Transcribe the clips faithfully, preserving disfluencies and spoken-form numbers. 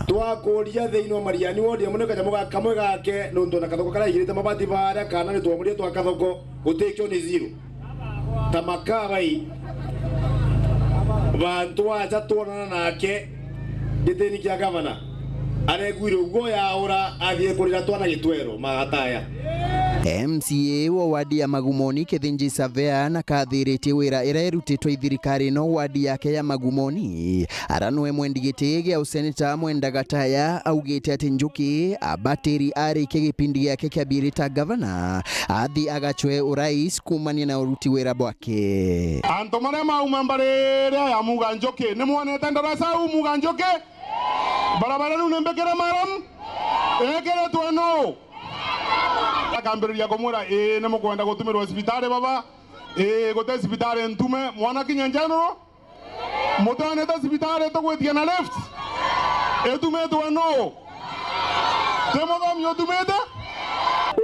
Twakuria thiini wa Mariani wodi amwe ni kanyamu ga-, kamwe gake, nontu ona kathoko karia aigirite mabati baria, kana ni twamuria twa kathoko, gutikio ni zero. Ta Makabai, bantu aja twonana nake gitini kia gavana, aregwire uguo yaura, athie kurira twana gitwero magataya. M C A wa wadi ya Magumoni, Kithinji Savea, na kathiritie wira ira irutitwe i thirikari ino wadi yake ya Magumoni. Ara nwe mwendi giti gia useneta Mwenda Gataya augite ati Njuki abatiri arikia gipindi giake kia biiri ta gavana, athi agacwe urais kuumania na uruti wira bwake. Antu maria mauma mbari iria ya Muga Njuki, ni mwonete ndarasa u Muga Njuki? Barabara riu ni mbikire, madam? Ikiritwe nu? Akambiriria kumwira, ii, ni mukwenda gutumirwa cibitari baba? Ii, guti cibitari ntume. Mwana kinya General? Mutonete cibitari tugwitia na lift? Itumitwe nu? Ti muthomi utumite?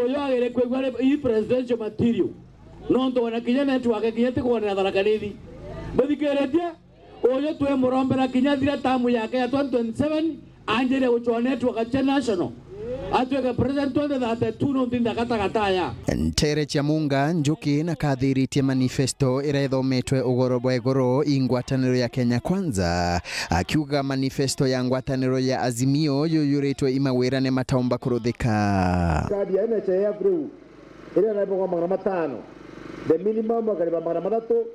Uyu agire kwigua ri-, ii presidential material. Nontu ona kinya network kinya tikugwanira Tharaka Nithi. Buthikiritie? Uyu twimurombera kinya athira tamu yake ya twenty twenty-seven, anjire gucwa network cia national. Atwike president twenty thirty-two, no ntinda gatagata aya. Ntere cia Munga Njuki na kathiritie manifesto ira ithometwe ugoro bwa igoro i ngwataniro ya Kenya Kwanza, akiuga manifesto ya ngwataniro ya Azimio yuyuritwe i mawira ni mataumba kuruthika. Kadi ya N H I F riu iria iraibagwa magana matano, the minimum akariba magana mathatu,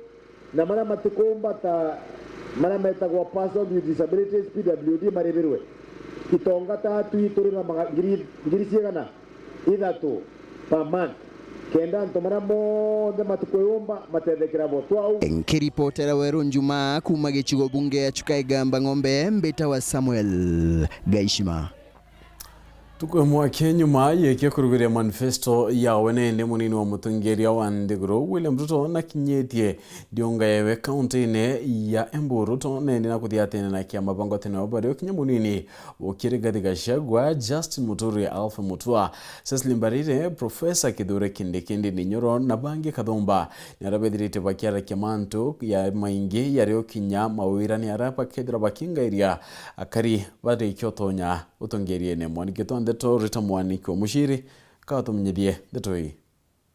na maria matikumba ta maria metagwa persons with disabilities, P W D, maribirwe. Itonga ta atui turi na maga-, ngiri, ngiri ciigana? Ithatu per month, kenda antu maria monthe matikwiyumba matethekera bo. Twau. Nkiripotera Weru Njuma kuuma gicigo bunge ya Chuka Igamba Ng'ombe, mbita wa Samuel Gaishima. Ntuku imwe aki nyuma yekia kurugiria manifesto yawe nende, munini wa mutongeria wa nthiguru William Ruto nakinyitie ndiunga yewe kaunti-ini ya Embu. Ruto nende na kuthiatene na kiama bangwatene wa bario kinya munini ukiri Rigathi Gachagua, Justin Muturi, Alpha Mutua, Cecily Mbarire, Professor Kithure Kindiki, Ndindi Nyoro na bangi kathumba. Ni aria bethirite bakiarakia mantu ya maingi yario kinya mawira ni aria bakethira bakingairia akari barikia utonya utongeriene. Mwaniki twa ndeto Rita Mwaniki wa Muciri, ka tumenyithie ndeto ii.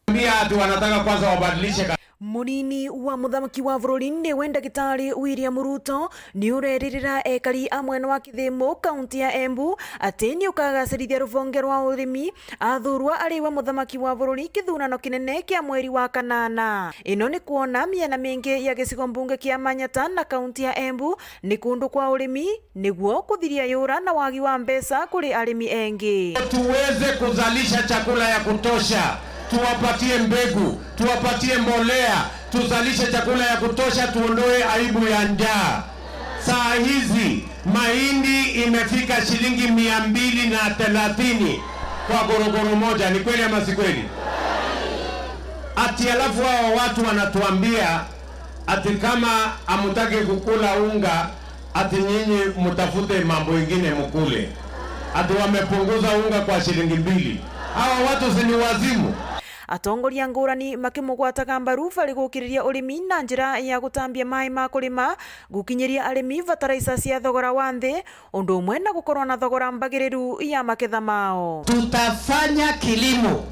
Ambia ati wanataka kwanza wabadilishe ka- Munini wa muthamaki wa bururi niwe Ndagitari William Ruto ni ureririra ekari a mwena wa Kithimu, kaunti ya Embu, ati ni ukagacirithia ruvonge rwa urimi, athurwa ari we muthamaki wa bururi kithurano kinene kia mweri wa kanana. Ino ni kwona miena mingi ya gicigo mbunge kia Manyata na kaunti ya Embu ni kundu kwa urimi, niguo kuthiria yura na wagi wa mbeca kuri arimi engi. Tuweze kuzalisha chakula ya kutosha, tuwapatie mbegu, tuwapatie mbolea, tuzalishe chakula ya kutosha, tuondoe aibu ya njaa. Saa hizi mahindi imefika shilingi mia mbili na thelathini kwa gorogoro moja. Ni kweli ama si kweli? Ati alafu hawa watu wanatuambia ati kama hamutaki kukula unga, ati nyinyi mtafute mambo ingine mukule. Ati wamepunguza unga kwa shilingi mbili. Hawa watu si ni wazimu? Atongoria ngurani makimugwataga mbaru bari gukiriria urimi na njira ya gutambia mai ma kurima, gukinyiria arimi bataraisa cia thogora wa nthi, undu umwe na gukorwa na thogora mbagiriru ya maketha mao. Tutafanya kilimo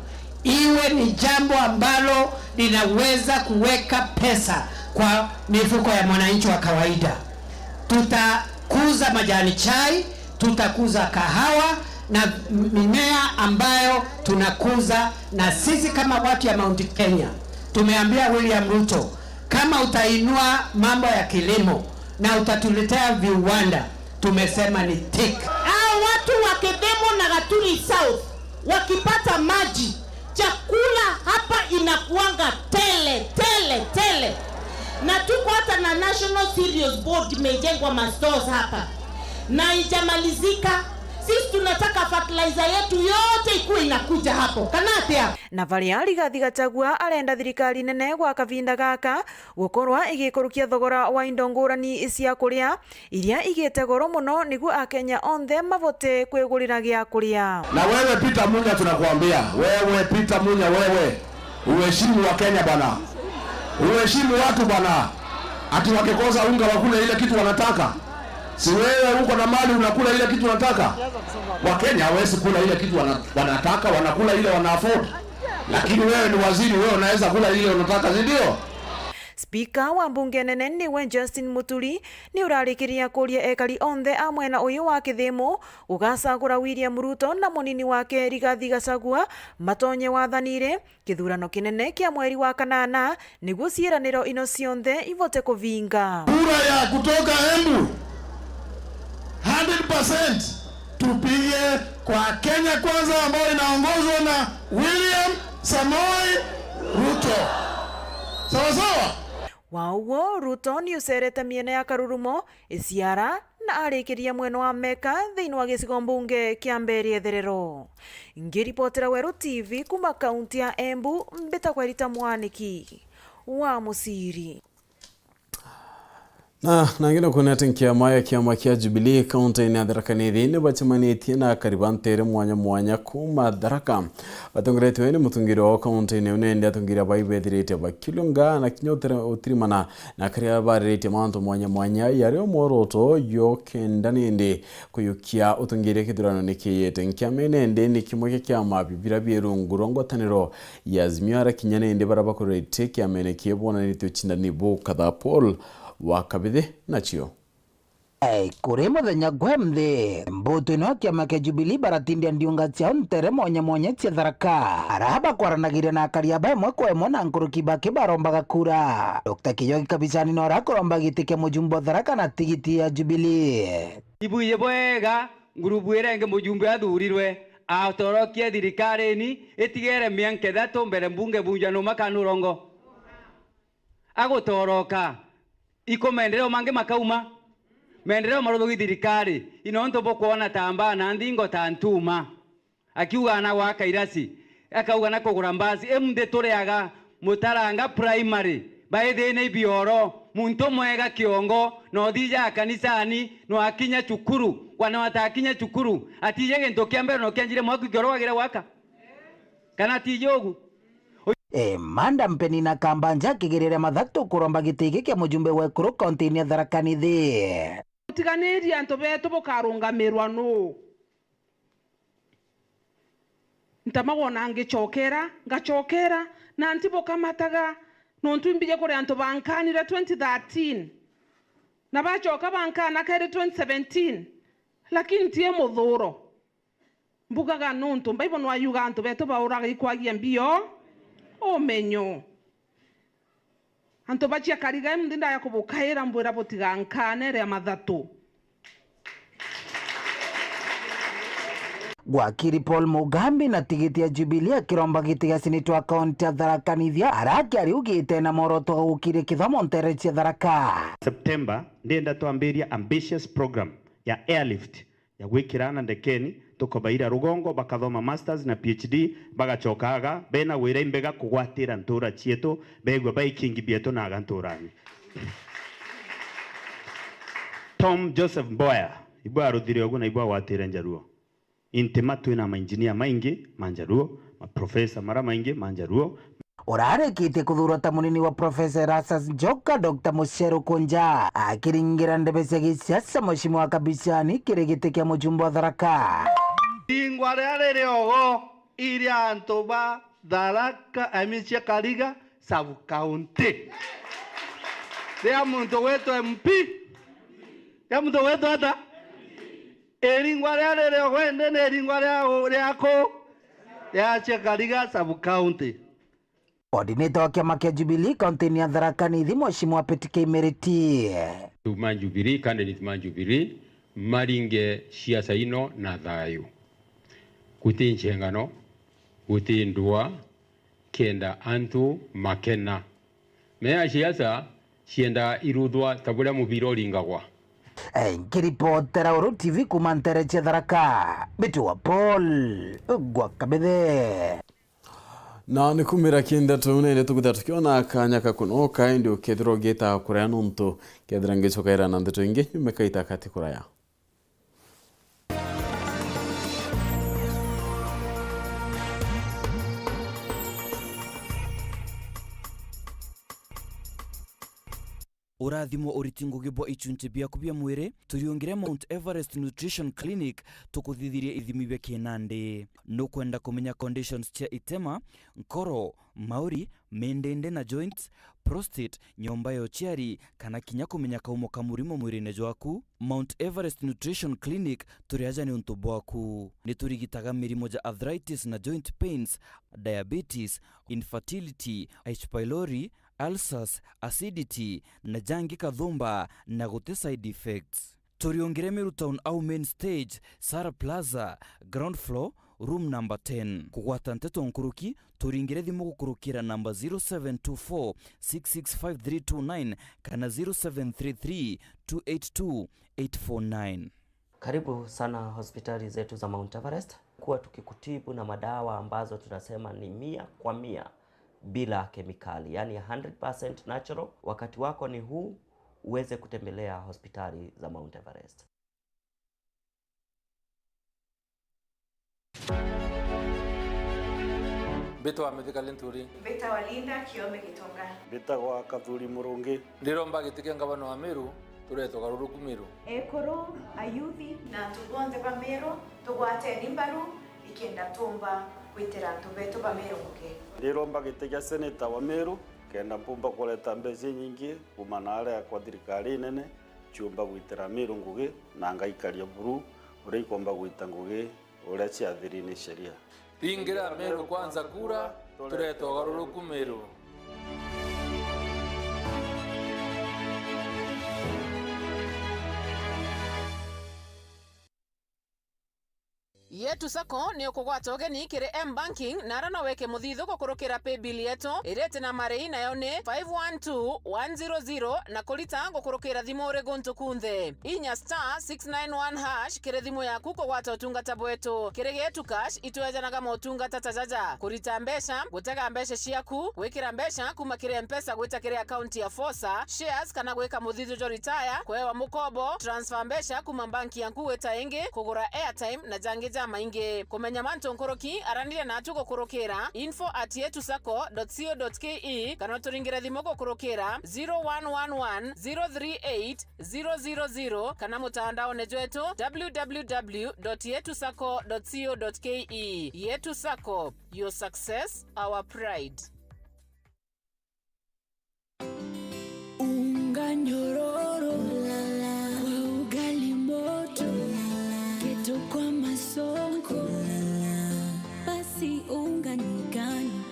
iwe ni jambo ambalo linaweza kuweka pesa kwa mifuko ya mwananchi wa kawaida. Tutakuza majani chai, tutakuza kahawa na mimea ambayo tunakuza, na sisi kama watu ya Mount Kenya tumeambia William Ruto, kama utainua mambo ya kilimo na utatuletea viwanda, tumesema ni tick. Hao watu wa Kidemo na Gaturi South wakipata maji, chakula hapa inakuanga tele, tele, tele. Na tuko hata na National Cereals Board imejengwa ma stores hapa. Na haijamalizika. Sisi tunataka fertilizer yetu yote ikuwe inakuja hapo. Kana atia? Na varia Rigathi Gachagua arenda thirikari nene gwa kavinda gaka gukorwa igikurukia thogora wa indo ngurani cia kuria, iria igite goro mono, niguo Akenya onthe mabote kwigurira gia kuria. Na wewe Peter Munya, tunakuambia, wewe Peter Munya, wewe uheshimu wa Kenya bana, uheshimu watu bana, ati wakikosa unga wakule ile kitu wanataka. Si wewe uko na mali, unakula ile kitu unataka? Wakenya hawezi kula ile kitu wana-, wanataka, wanakula ile wana afford. Lakini wewe ni waziri, wewe unaweza kula ile unataka, si ndio? Spika wa mbunge nene niwe Justin Muturi ni urarikiria kuria ekari onthe a mwena uyu wa Kithimu ugacagura William Ruto na munini wake Rigathi Gachagua matonye wathanire kithurano kinene kia mweri wa kanana, niguo ciiraniro ino cionthe ivote kuvinga. Kura ya kutoka Embu, hundred percent tupige kwa Kenya Kwanza ambayo inaongozwa na William Samoei Ruto. Sawa sawa? Wa uguo, Ruto ni ucerete miena ya Karurumo, Isiara, na arikiria mwena wa Meka thiini wa gicigo mbunge kia Mbeere Itherero. Ngiripotera Weru T V kuma kaunti ya Embu, mbitagwa Rita Mwaniki wa Muciri. Na, na ngina kuona ati nkiama ya kiama kia Jubilee kaunti-ini ya Tharaka Nithi ni bacemanitie na akari ba ntere mwanya mwanya kuma Tharaka. Batongoretwe ni mutongeria wao kaunti-ini iu, nende atongeria bai bethirite bakiulunga na kinya utere-, utirimana na akaria bariritie mantu mwanya mwanya, yari o mworoto yo kenda nindi kuyukia utongeria kithurano ni kiyete. Nkiama ii nindi ni kimwe kia kiama bibira bi rungu rwa ngwataniro ya Azimio, ara kinya nindi bara bakuriritie kiamene kii bonanitie ucindani bu kadhaa. Paul wa Kabithi nacio. Eh, kuri muthenya gwe nthi, mbutu ino ya kiama kia Jubilee baratindia ndiunga ciao ntere mwanya mwanya cia Tharaka, ara bakwaranagiria na akari aba imwe kwa imwe na nkuruki bakibarombaga kura. Doctor Kijoki Kabicani nora kuromba giti kia mujumbe wa Tharaka na tigiti ya Jubilee. Ibwiji bwega, ngurubu iria ingi mujumbe athurirwe, atorokie thirikarini, itigere mianka ithatu mbere mbunge bunja numa kana urongo. Agutoroka. Iko maendeleo mangi makauma. Maendeleo maruthugi thirikari. Inontu bukwona ta mbaa na nthingo ta ntuma. Akiuga na gwaka irasi. Akauga na kugura mbasi. Imunthi turiaga Mutaranga Primary. Baithina ibioro. Muntu mwega kiongo. Na uthija kanisani. No akinya cukuru. Wana watakinya cukuru. Atije gintu kia mbere no kianjire mwaku kioro wagire gwaka. Kana atije ugu? E, Madam Penina Kambanja akigirire mathatu kuromba giti giki kia mujumbe wa ekuru kaunti-ini ya Tharaka Nithi. Utiganirie antu betu bukarungamirwa nuu? Ntamagwa ona ngicokera, ngacokera, na ntibukamataga, nontu imbiji kuri antu bankanire twenty thirteen, na bacoka bankana keri twenty seventeen, lakini ntie muthuro. Mbugaga nontu Bible nwayuga antu betu bauraga ikwagia mbio umenyo. Antu bacia Kariga, imunthi ndaya kubukaira, mbwira butigankane ria mathatu. Gwakiri Paul Mugambi na tigiti ya Jubilee akiromba giti gia seneta wa kaunti ya Tharaka Nithi, ara akiariugite na mworoto wa gukiria kithomo ntere cia Tharaka. September, ndienda twambiria ambitious program ya airlift ya gwikira ana ndekeni, tukobaira rugongo, bakathoma masters na P H D, bagacoka aga bena wira imbega kugwatira ntura cietu, begua baikingi bietu na aga nturani. Tom Joseph Mboya, ibwa aruthire ugu na ibwa agwatire Njaruo. Intima twina mainjinia maingi ma Njaruo, maprofesa mara maingi ma Njaruo, Urarikitie kuthuurwa ta munini wa Profesa Erastus Njoka, Doctor Mucheru Kunja, akiringira ndebe cia gisiasa, Mheshimiwa Kabicani kiri giti kia mujumbe wa Tharaka. Ringwa ria ririogo iria antu ba Tharaka, I mean, cia Kariga sub county. Ria muntu witwa M P. Ria muntu witwa ata? Iringwa ria ririogo indi ni iringwa ria u-, ria ku? Ria cia Kariga sub county. Coordinator wa kiama kia Jubilee kaunti-ini ya Tharaka Nithi, Mheshimiwa Peter Kimereti. Antu ma Jubilee, candidate ma Jubilee, maringe siasa ino na thayu. Guti nchengano, guti ndua, kenda antu makena. Mea siasa ciendaga iruthwa ta buria mubira uringagwa. Eh, nkiripotera Uru T V kuma ntere cia Tharaka, Mbiti wa Paul gwa Kabithe. Na ni kumira ki ndeto nene tukwithira tukiona kanya ka kunoka, indi ukethirwa ugiita kuraya nontu kethira ngicokaira na ndeto ingi nyume kaita kati kuraya. Urathimwo uriti ngugi bwa ichunchi biaku bia mwiri, turiungire Mount Everest Nutrition Clinic, tukuthithirie ithimi bia kinandi. Nukwenda kumenya conditions cia itema, nkoro, mauri, mindindi na joints, prostate, nyomba ya uciari, kana kinya kumenya kaumo ka murimo mwirine jwaku? Mount Everest Nutrition Clinic turi aja niuntu bwaku. Ni turigitaga mirimo ja arthritis na joint pains, diabetes, infertility, H. pylori, ulcers, acidity, na jangi kathumba, na guti side effects. Turiungire Meru Town au main stage, Sara Plaza, ground floor, room number ten. Kugwata nteto nkuruki, turingire thimu gukurukira namba zero seven two four six six five three two nine kana zero seven three three two eight two eight four nine. Karibu sana hospitali zetu za Mount Everest. Kuwa tukikutibu na madawa ambazo tunasema ni mia kwa mia bila kemikali, yani hundred percent natural. Wakati wako ni huu uweze kutembelea hospitali za Mount Everest. Mbitwa Mithika Linturi. Mbitagwa Linda Kiome Gitonga. Mbitagwa Kathuri Murungi. Ndiromba giti kia ngavana wa Meru, tureetwa Garuruku Meru. Ekuru, ayuthi, na antu bonthe ba Meru, tugwateni mbaru, ikenda tumba gwitira antu betu ba Meru ngugi. Ndiromba giti kia seneta wa Meru, kenda mpumba kureta mbeca inyingi kuuma naria kwa thirikari inene, ciumba gwitira Meru ngugi, na ngaikaria buru uria ikomba gwita ngugi uria ciathiri ni sheria. Ringira Meru Kwanza kura, turete ugaruruku Meru. Yetu Sacco ni ukugwata ugeni kiri M-Banking, na ara no wike muthithu gukurukira paybill yetu irite na marei, nayo ni five one two one zero zero, na kurita gukurukira thimu uri guntu kunthe. Inya star six nine one hash kiri thimu yaku kugwata utungata bwetu. Kiri Getu Cash, itwejanaga motungata ta jaja: kurita mbeca, gutega mbeca ciaku, gwikira mbeca kuma kiri M-Pesa gwita kiri akaunti ya Fosa, shares kana gwika muthithu jwa retire, kwewa mukobo, transfer mbeca kuma banki yaku gwita ingi, kugura airtime na jangi jamaingi. Kumenya mantu nkuruki, araniria natu gukurukira info at yetu sacco dot co dot ke kana uturingire thimu gukurukira zero one one one zero three eight zero zero zero kana mutandaone jwetu w w w dot yetu sacco dot co dot ke. Yetu Sacco, your success, our pride. Unga nyororo kwa ugali moto, keto kwa masonko. Basi unga ni gani?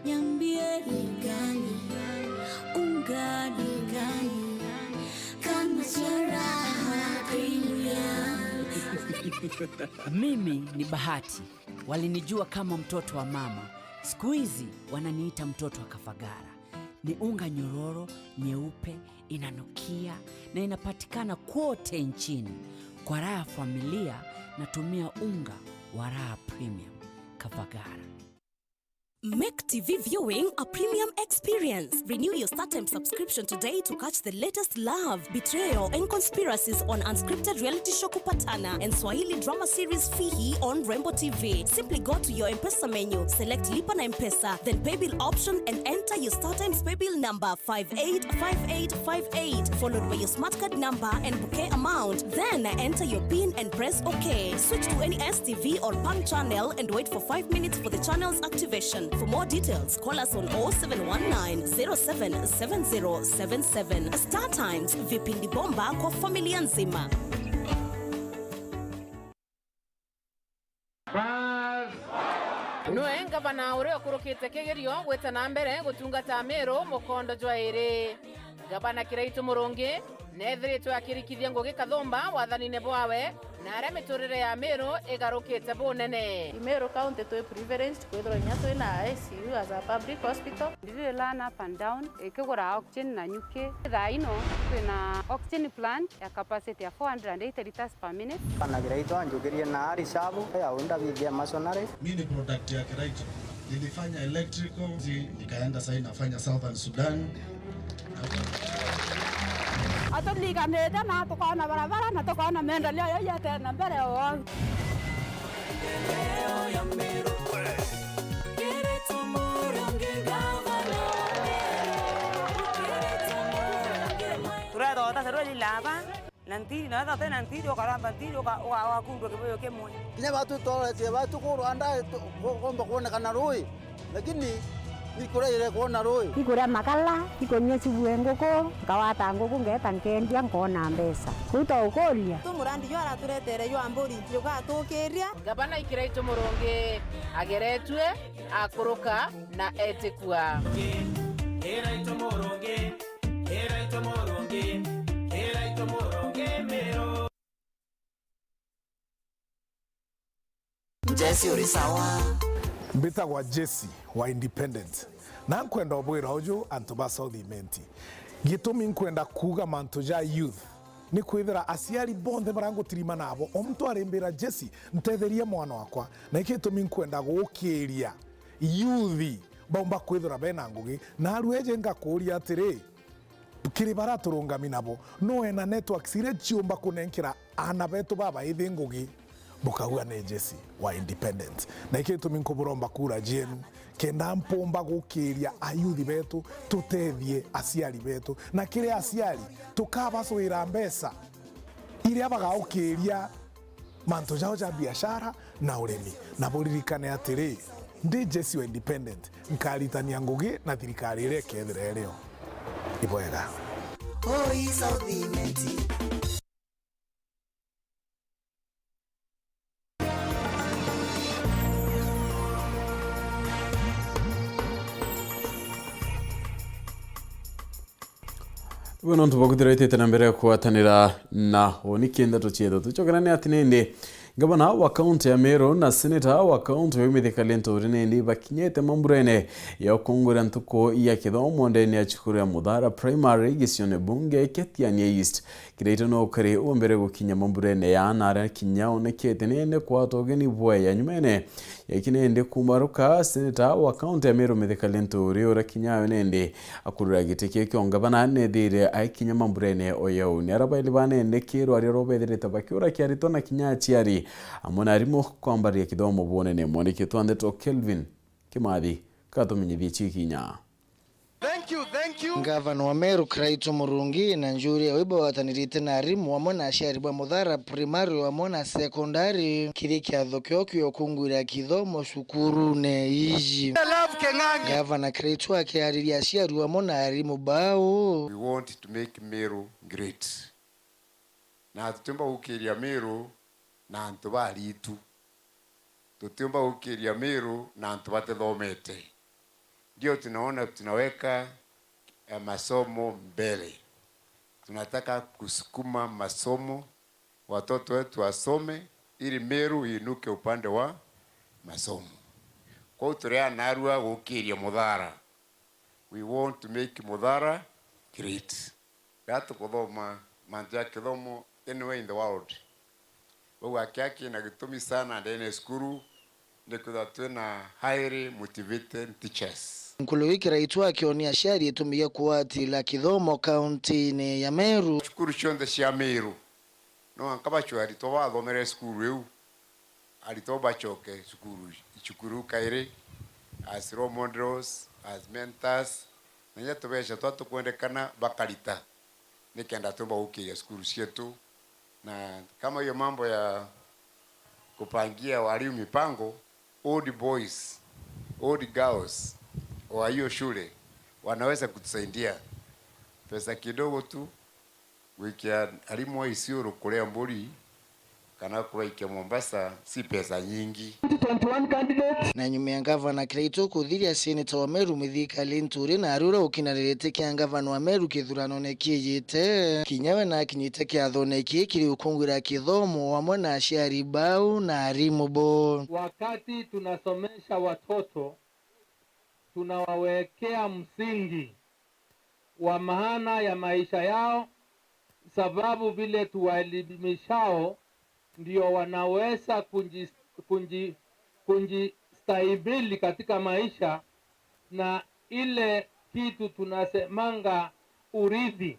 Niambie ni gani? Unga ni gani? Kama cha Raha Premium. Mimi ni Bahati. Walinijua kama mtoto wa mama. Siku hizi wananiita mtoto wa Kafagara. Ni unga nyororo, nyeupe, inanukia na inapatikana kwote nchini. Kwa raha ya familia, natumia unga wa Raha Premium. Kafagara. Make T V viewing a premium experience. Renew your StarTimes subscription today to catch the latest love, betrayal, and conspiracies on unscripted reality show Kupatana and Swahili drama series Fihi on Rembo T V. Simply go to your M-Pesa menu, select Lipa na M-Pesa, then Paybill option and enter your StarTimes Paybill number five eight five eight five eight, followed by your smart card number and bouquet amount. Then enter your pin and press OK. Switch to any S T V or Pang channel and wait for five minutes for the channel's activation. For more details, call us on oh seven one nine, zero seven seven zero seven seven. StarTimes, vipindi bomba kwa familia nzima. Bas. Nwe ngavana uria ukurukite kigerio gwita na mbere gutungata Meru mukondo jwa iri. Ngavana Kiraitu Murungi neethiritwe akirikithia ngugi kathumba wathanine bwawe, na aria miturire ya Meru igarukite bunene. I Meru County twi privileged kwithirwa inya twi na I C U as a public hospital. Ndiri learn up and down, ikigura oxygen na nyuki. Thaa ino twina oxygen plant ya capacity ya four hundred and eighty liters per minute. Ngavana Kiraitu anjukirie na ari shabu ya unda bithia masonary. Mi ni product ya Kiraitu. Nilifanya electrical, zi-, nikaenda sasa nafanya Southern Sudan. Aturiganite na tukoona barabara na tukoona maendeleo yau yatena mbere o. Maendeleo ya Meru. Kiraitu Murungi ngavana wa Meru. Kiraitu Murungi. Ntiri, na wethira utina ntiri, ukaramba ntiri, uka-, uka-, ugakundwa kibuyu kimwe. Kinya batu tworetie batu ku Rwanda, tu-, ku-, kumba kwonekana rui, lakini ni kuria irekwona rui. Ikuria makara, ikunyua cibue nguku, nkawata nguku, ngeeta nkendia, nkoona mbeca. Kuu twaukuria. Tu murandi juu araturetere jwa mburi, jugatukiria. Ngavana Kiraitu Murungi ageretue, akuruka na etikua. Kiraitu Murungi, Kiraitu Murungi, Kiraitu Murungi, Miru. Jesse uri sawa. Mbitagwa Jesse wa Independent. Na nkwenda ubwira uju antu ba South Imenti. Gitumi nkwenda kuuga mantu ja youth, ni kwithira aciari bonthe baria ngutirima nabo, o muntu arimbira, "Jesse, ntetheria mwana wakwa." Na iki gitumi nkwenda gukiria youth baumba kwithira bena ngugi. Na arueje ngakuria atiri, kiri baria turungami nabo, no wena networks iria ciumba kunenkera aana betu babaithi ngugi? Bukauga ni Jesse wa Independent. Na iki gitumi nkuburomba kura cienu, kenda mpumba gukiria ayuthi betu, tutethie aciari betu. Na kiri aciari, tukabacwira mbeca iria bagaukiria mantu jao ja biashara na urimi. Na buririkane atiri, ndi Jesse wa Independent, nkaritania ngugi na thirikari iria ikethira irio. Ibwega. Oi, South Imenti. Ibo nontu bwa kwithira itite na mbere ya kugwatanira na uni ki ndeto cietu. Tucokera ni ati nindi ngavana wa kaunti ya Meru na seneta wa kaunti ya Mithika Linturi nindi bakinyite mamburene ya gukungwira ntuku ya kithomo ndene ya cukuru ya Muthara Primary gicione bunge kia Tigania East. Kiraitu no kari u mbere gukinya mamburene ya aana aria kinya onekete nende kwata ugeni bwaya nyumene ya iki nende kumaruka, seneta wa kaunti ya Meru Mithika Linturi uria kinya awe nende akurura giti kia kio ngavana nethire aikinya mamburene o yau. Ni aria bairi ba nende kirwaria rubethirite bakiurakia aritwa na kinya aciari amwe na arimu kwambaria kithomo bwonene. Mwandiki twa ndeto Kelvin Kimathi katumenyithie cikinya. Thank you, thank you. Ngavana wa Meru Kiraitu Murungi na njuri ya wibo watanirite na arimu amwe na aciari ba Muthara Primary amwe na Secondary kiri kiatho kio kio kungwira kithomo cukurune iji. I love Keng'ang'i. Ngavana Kiraitu akiariria aciari amwe na arimu bau. We want to make Meru great. Na tutiumba gukiria Meru na antu baritu. Tutiumba gukiria Meru na antu batithomete. Ndio tunaona tunaweka, eh, masomo mbele. Tunataka kusukuma masomo, watoto wetu wasome ili Meru iinuke upande wa masomo. Kwou turianarua gukiria Muthara. We want to make Muthara great. Riria tukuthoma mantu ja kithomo anywhere in the world, bau akiaki na gitumi sana ndene ya cukuru, nikwithirwa twina highly motivated teachers. Nkulu ii Kiraitu akionia aciari itumi ya kugwatira kithomo kaunti-ini ya Meru. Cukuru cionthe cia Meru, no anka bacwe aritwa bathomere cukuru iu, aritwa bacoke cukuru, cukuru kairi, as role models, as mentors, na inya tubeca twa tukwendekana bakarita, nikenda tumba gukiria cukuru cietu. Na kama hiyo mambo ya kupangia walimu mipango, old boys, old girls wa hiyo shule wanaweza kutusaidia pesa kidogo tu. Gwikia arimu a Isiolo kuria mburi kana kubaikia Mombasa si pesa nyingi. Twenty twenty-one candidates. Na nyuma ya ngavana Kiraitu kuthiria seneta wa Meru Mithika Linturi na ariura ukinanirite kia ngavana wa Meru kithuranone kiijite, kinya we nakinyite kiathone kii kiri ukungwira kithomo amwe na aciari bau na arimu bo. Wakati tunasomesha watoto, tunawawekea msingi wa maana ya maisha yao, sababu vile tuwaelimishao ndio wanaweza kunji-, kunji-, kunjistahimili katika maisha, na ile kitu tunasemanga urithi,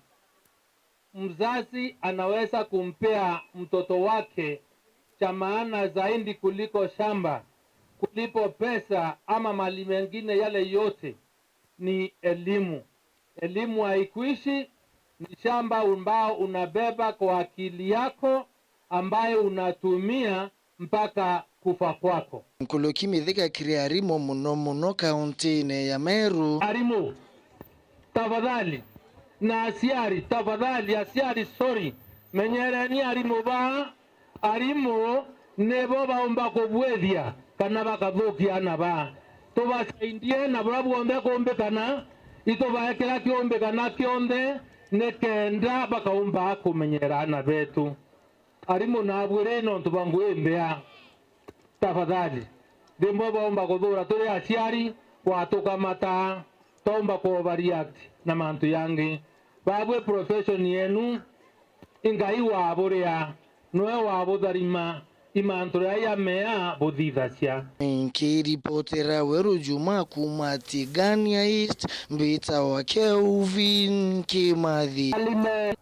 mzazi anaweza kumpea mtoto wake cha maana zaidi kuliko shamba, kuliko pesa ama mali mengine yale yote, ni elimu. Elimu haikuishi, Ni shamba ambao unabeba kwa akili yako, ambaye unatumia mpaka kufa kwako. Nkuruki mithiga kiri arimu mono mono kauntiine ya Meru. Arimu, tafadhali, na aciari, tafadhali, aciari, sorry, menyereni arimu baa. Arimu nibo baumba kubwithia kana bakathukia aana baa. Tubasaidie na buria bwonthe kuumbikana, itubae kiria kiumbikana kionthe nikenda bakaumba kumenyera aana betu. Arimu nabwire nontu bwa ngugi mbea, tafadhali, rimwe baumba kuthuura turi aciari, gwatukamata, twaumba ku overreact na mantu jangi. Babwi profession yenu, i Ngai waburia, nwe wabutharima, i mantu jaja mea buthithacia. Nkiripotera Weru Juma kuuma Tigania East, mbitawa Kelvin Kimathi. Alime.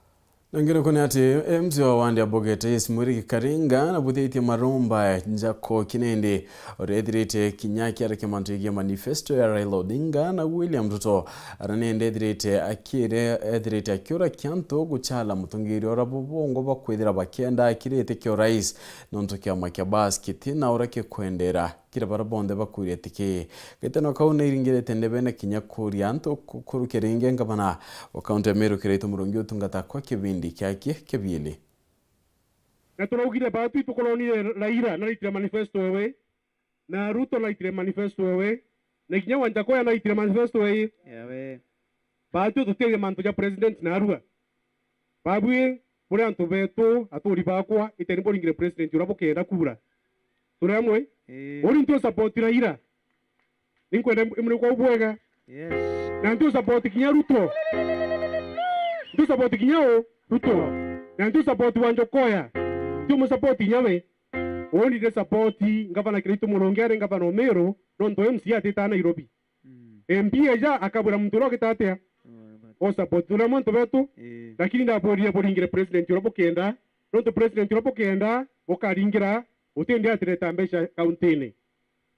Na ngerekano ni ati, M C A wa wandi ya Bogete East Mwirigi Karinga nabuthitie maromba Njako Kinindi, uria ethirite kinya akiarakia mantu jegie manifesto ya Raila Odinga na William Ruto, aria nindi ethirite akire-, ethirite akiurakia antu guchala mutongeria uria bubongo bakwithira bakienda akirite kia urais, nontu kiama kia Bas kitina uria kikwendera kiri baria bonthe bakwirite ki. Giteno kau ni iringirite ndebe na kinya kuria antu ku-, kurukia ringi ngavana wa kaunti ya Meru Kiraitu Murungi utungata kwa kibindi kiaki kia biili. Na turaugire batu itukuronire Raila naraitire manifesto ewe, na Ruto naraitire manifesto ewe, na kinya Wanjakoya naraitire manifesto ewe. Ewe. Batu tutiaria mantu ja president na arua. Babui, buri antu betu, aturi bakwa, iteni buringire president uria bukenda kura. Turi amwe? Ii. Uri ntu support Raila. Ninkwenda imurikwa bwega. Yes. Na ntu support kinya Ruto. Ntu support kinya u? Ruto. Na ntu support Wanjakoya. Ntu mu support kinya we. Uni ndi support ngavana Kiraitu Murungi ari ngavana o Meru, nontu M C A atita Nairobi. Mm. M P eja akabwira muntu uria ugita atia? Mm. O support uria muntu betu. Ii. Lakini ndabwirire buringire president uria bukenda, nontu president uria bukenda bukaringira, uti ndi atireta mbeca kauntine.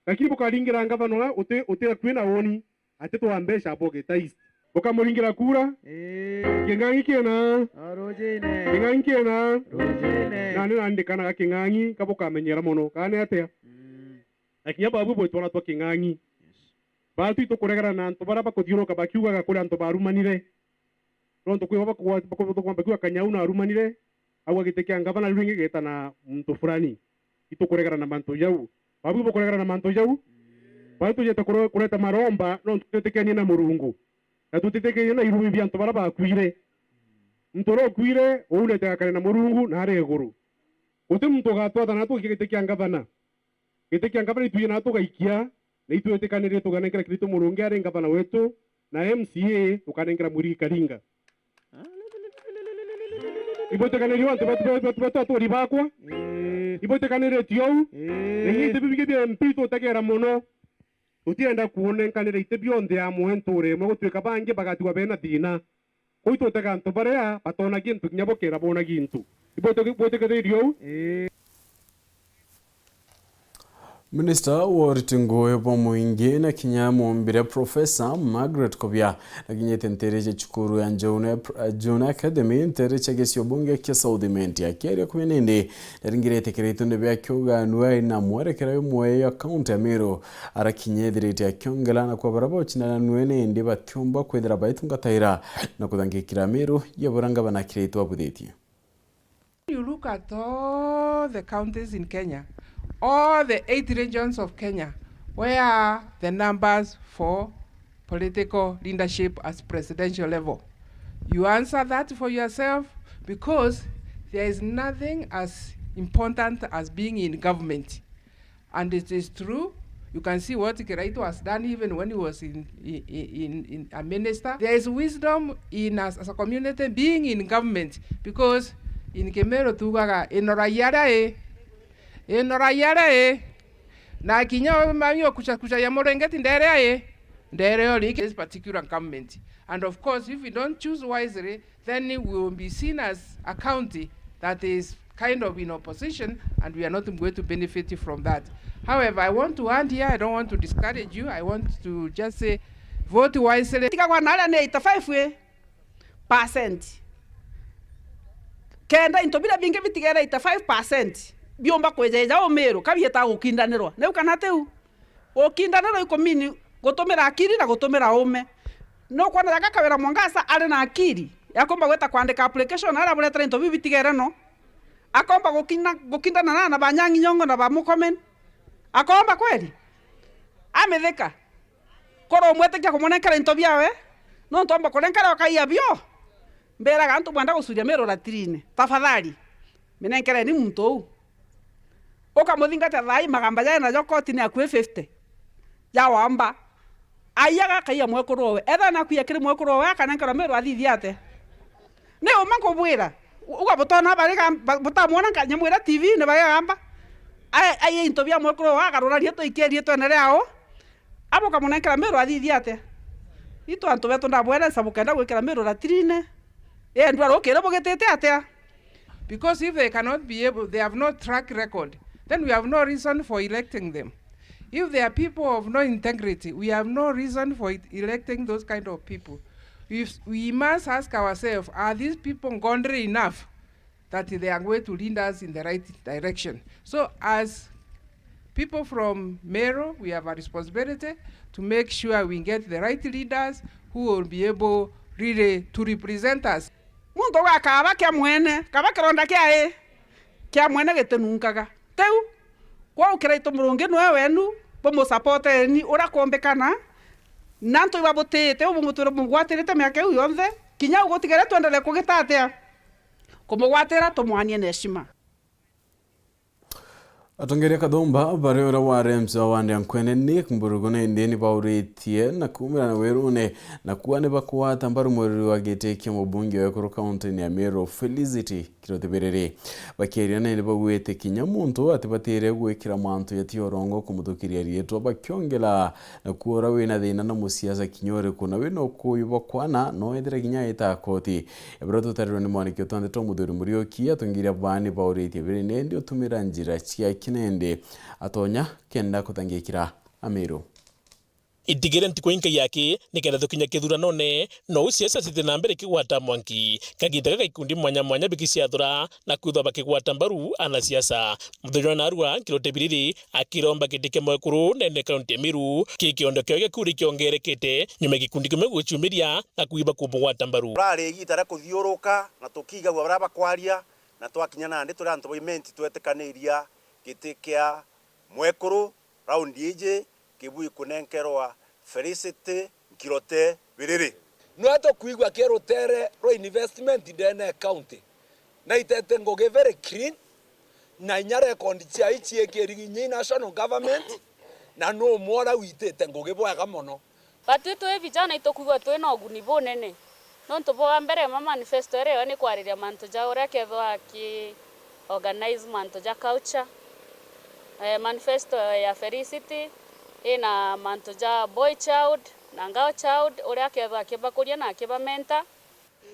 Lakini bukaringira ngavana uria uti, uti akui na uni, ati twa mbeca Bogeta East. Bukamuringira kura. Ii. King'ang'i kiena. Arujine. King'ang'i kiena. Rujine. Nani nandikanaga King'ang'i, kabukamenyera mono. Kana ni atia? Mm. Na kinya babu bwitwa na twa King'ang'i. Yes. Batu itukuregana na antu baria bakuthiuruka bakiugaga kuri antu barumanire. Nontu kwi baba bakwa-, bakwa-, bakiuga Kanyau narumanire, au agite kia ngavana riu ringi getana muntu fulani. Itukuregana na mantu jau. Babu bukuregana na mantu jau. Batu tujete kure-, kureta maromba, nontu tutitikenie na Murungu. Na tutitikenie na irumi bia antu baria bakuire. Muntu uria ukuire, uu nete gakare na Murungu na ari iguru. Guti muntu ugatwathana na tugikia giti kia ngavana. Giti kia ngavana itwiji na tugaikia, na itwitikanire tuganenkera Kiraitu Murungi ari ngavana wetu, na M C A tukanenkera Mwirigi Karinga. Ibwitikanire antu betu, betu, betu, betu aturi bakwa? Ii. Ibwitikanire ti ou? Ii. Na inya iti bibingi bia M P tutegera mono. Tutienda kuonenkanira iti bionthe amwe nture imwe, gutwika bangi bagatigwa bena thina. Kuu itutega antu baria batoona gintu kinya bukera boona gintu. Ibwiti-, bwitikiririe uu? Ii. Minista wa uriti ngugi bwa muingi na kinya mumbire Professor Margaret Kobia nakinyite ntere cia cukuru ya June, June Academy, ntere cia gicigo bunge kia South Imenti. Akiaria Kobia nindi naringirite Kiraitu ndebi akiuga nwe ari na mwerekera jumwe ya kaunti ya Meru. Arakinya ethirite akiongela na kwa baria bocindana nwe nindi batiumba kwithira baitungataira na kuthangikira Meru ya buria ngavana Kiraitu abuthitie. You look at all the counties in Kenya, all the eight regions of Kenya, where are the numbers for political leadership at presidential level? You answer that for yourself, because there is nothing as important as being in government. And it is true. You can see what Kiraitu has done even when he was in, in, in, in a minister. There is wisdom in us as a community being in government, because in Kimeru tugaga, "Inora yare, inora yare." Na kinya mami okucha kucha ya murengeti ndere ai, ndere ori this particular government. And of course, if we don't choose wisely, then we will be seen as a county that is kind of in opposition and we are not going to benefit from that. However, I want to add here, I don't want to discourage you, I want to just say, vote wisely. Tigagwa na aria ni eighty-five, eh, percent. Kenda into biria bingi bitigere eighty-five percent biumba kwijeja umiru, ka biitaga gukindanirwa. Niu kana tiu? Gukindanirwa ikumini gutumira akiri na gutumira uume. Nukwona jaka Kawira Mwangaza ari na akiri ya kumba gwita kwandika application aria buretera into biu bitigere no? Akomba gukina-, gukindana na, na ba Nyang'i Nyong'o na ba Murkomen? Akomba kweli? Amithika. Koro umwitikia kumunenkera into biawe, nontu omba kunenkera ukaiya bio. Mbiraga antu bwenda gucuria Miru ratirine, tafadhali, minenkereni muntu uu. Ukamuthingatia thaa ii, magamba jae najo kotini akui fifty ja wamba. Aiyaga akaiya mwekuru owe. Ethira nakwiya kiri mwekuru owe, akanenkerwa Miru athithia atia? Ni uma nkubwira, uga butona bari ga-, ba-, butamwona nka-, nyamwira T V-ini bari gamba. Ai-, aiya into bia mwekuru owe, agarura rietwa ikie rietwene riao. Abo ukamunenkera Miru athithia atia? Itu antu betu ndabwerenca bukenda gwikira Miru ratirine. Ii, ndwara ukire bugitite atia? Because if they cannot be able, they have no track record, then we have no reason for electing them. If they are people of no integrity, we have no reason for e-, electing those kind of people. We, we must ask ourselves, are these people godly enough that they are going to lead us in the right direction? So, as people from Meru, we have a responsibility to make sure we get the right leaders who will be able really to represent us. Muntu ugakaba kia mwene, kaba kironda kia i, kia mwene gitinunkaga. Tiu, kwou kiraitu Murungi nwe wenu, bumusapoteni uria kumbikana, na antu ibabutite, u bumutwire bumugwatirite miaka iu yonthe, kinya u gutigere twenderee kugita atia? Kumugwatira, tumwanie na heshima. Atongeria Kathumba, bari uria wa rems wa Wande Nkwene, Nick Mburugu, na indi ni bauritie na kuumira na wirune, na kuua ni bakwata mbaru mwiriri wa giti kia mubunge wa ekuru kaunti-ini ya Meru, Felicity Kiroti Biriri. Bakiaria na indi baugite kinya muntu atibatire gwikira mantu jati orongo kumuthukiria riitwa, bakiongera na kuura wina thina na musiasa kinya uriku, na wina ukuyu bwa kwana, no ethire kinya aita koti. Ebiro tutarirwe ni mwandiki utwandite Muthuri Muriuki, atongeria baani bauritie biri nendi utumira njira cia kinende atonya kenda kuthangikira Amiru. Itigire ntuku inkai yaki nikenda tukinya kithuranone, no u siasa citi na mbere kigwata mwanki. Kagiita gaka ikundi mwanya mwanya bikiciathura na kwithwa bakigwata mbaru anasiasa. Muthenya wa narua, Kirote Biriri akiromba giti kia mwekuru nene kaunti ya Meru, ki kiondo kiao gia kura ikiongerekete nyuma ya gikundi kimwe guciumiria na kwiba kumugwata mbaru. Urari igita ria kuthiuruka na tukiigagua baria bakwaria, na twakinya nandi turi antu ba Imenti twetikaniria giti kia mwekuru raundi iji kibui kunenkerwa Felicity Nkirote Biriri. Nwe tukwigua ki rutere rwa investment ndene ya county, na itete ngugi very clean, na inya record ciai ciikiri inya i national government, na nu mwora witite ngugi bwega mono. Batwi twi vijana itukwigua twi na uguni bunene, nontu bwa mbere ma manifesto iria yo ni kwariria mantu ja uria kethwa aki organize mantu ja culture. Eh, manifesto ya Felicity ina mantu ja boy child na girl child, uria akethwa akibakuria na akibamenta.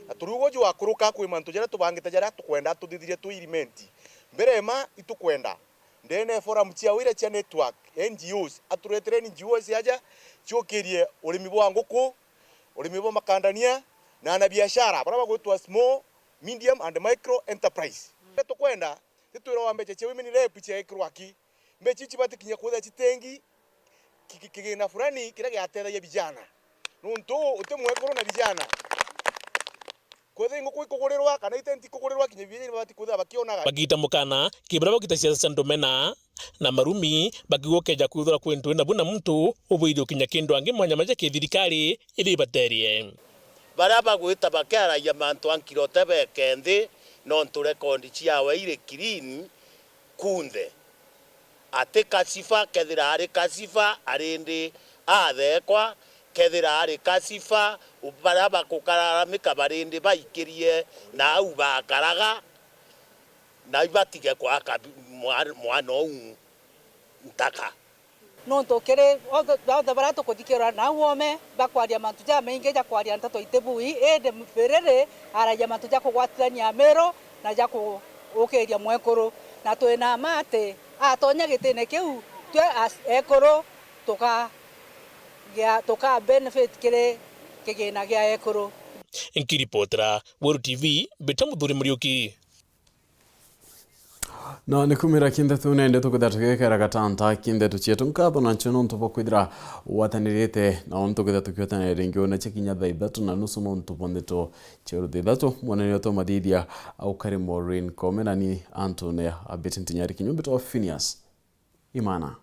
Na turiugo jwakuruka kwi mantu jaria tubangite jaria tukwenda tuthithirie twi Imenti. Mbere ma itukwenda ndene forum cia wira cia network, N G Os, aturetere N G Os aja ciukirie urimi bwa nguku, urimi bwa makandania na anabiashara baria bagwitwa small, medium and micro enterprise. Tukwenda titwirwa mbeca cia women rep ciaikirwa aki. Mbeca ici batikinya kwithira citengi ki-, ki-, kigina fulani kiria giatethagia vijana. Nuntu uti mwekuru na vijana. Kwethira nguku ikugurirwa kana itenti ikugurirwa, kinya vijana bati kwithira bakionaga. Bagita mukana kibira bagita siasa cia ndumena na marumi, bakiuga ukeja kwithira kwi ntwi nabu na muntu ubwiri ukinya kindu angi mwanya maja ki thirikari iri ibaterie. Baria bagwita bakiaragia mantu a Nkirote beke nthi, nontu rekondi ciawe iri clean kunthe. Ati kasifa, kethira ari kasifa, arindi athekwa, kethira ari kasifa, baria bakukararamika barindi baikirie na au bakaraga, na ibatige kwaka bi-, mwa-, mwana uu ntaka. Nontu kiri othe, othe baria tukuthikirwa na au oome bakwaria mantu jamaingi ja kwaria nteto itibui, indi Biriri aragia mantu ja kugwatithania Amiru na ja kuukiria mwekuru, na twina mma ati atonya gitine kiu, twe as ekuru tukagia, tuka benefit kiri kigina gia ekuru. Nkiripotera Weru T V, mbita Muthuri Muriuki. Na ni kumira kinthetu nende tukwithira tugikera gatanta kinthetu cietu. Nkatho na ncho nontu bwa kwithira watanirite na untu kwithira tukiotana ringi una cia kinya thaa ithatu na nusu nontu bwa ndeto cia rutha ithatu. Mwanene wetu mathithia aukari Maureen Kome na ni Antone Abet Ntinyari kinyumbi twa Phineas Imana.